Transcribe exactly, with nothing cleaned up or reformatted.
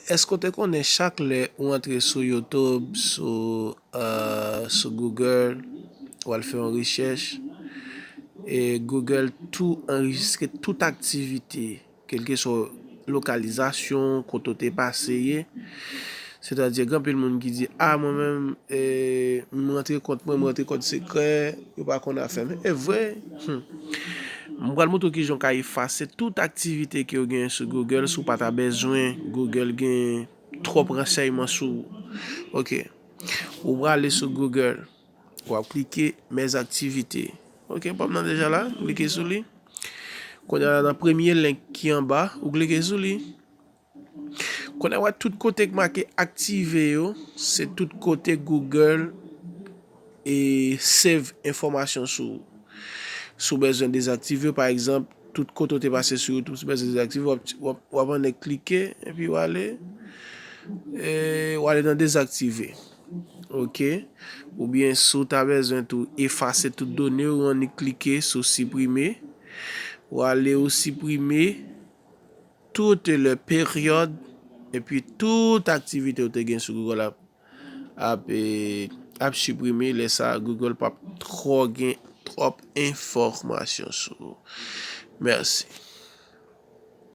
Èske w te konnen chak lè ou antre sou YouTube, sou, euh, sou Google, ou al fè yon rechèch, e Google tou anrejistre tout aktivite, kèlkeswa lokalizasyon, kote w te pase ye. Sètadi, gen anpil moun ki di, a, mwen menm, e, m rantre kont mwen, m rantre kòd sekrè, yo pa konn afè m. E vre, hmm. M pral montre w kijan w ka efase tout aktivite ke w genyen sou Google si w pa ta bezwen Google gen twòp ransèyman sou ou. Ok. Ou prale sou Google. W ap klike Mes activités. Ok, pa m nan deja la, m klike sou li. Kounye a la nan premye link ki anba, ou klike sou li. Kounye a w wè tout kote k make aktive yo, se tout kote Google e save enfòmasyon sou ou. Si w bezwen dezaktive yo, pa egzanp, tout kote w te pase sou YouTube, si w bezwen dezaktive, w ap, w ap, w ap annik klike, epi w ale, e, w ale nan dezaktive. Ok? Oubyen si w ta bezwen tou efase tout done yo, w annik klike sou siprime. W ale ou siprime toutes les périodes, epi tout aktivite w te gen sou Google ap, ap, e, ap siprime. Lè sa a, Google p ap twò gen twòp enfòmasyon sou ou. Mèsi.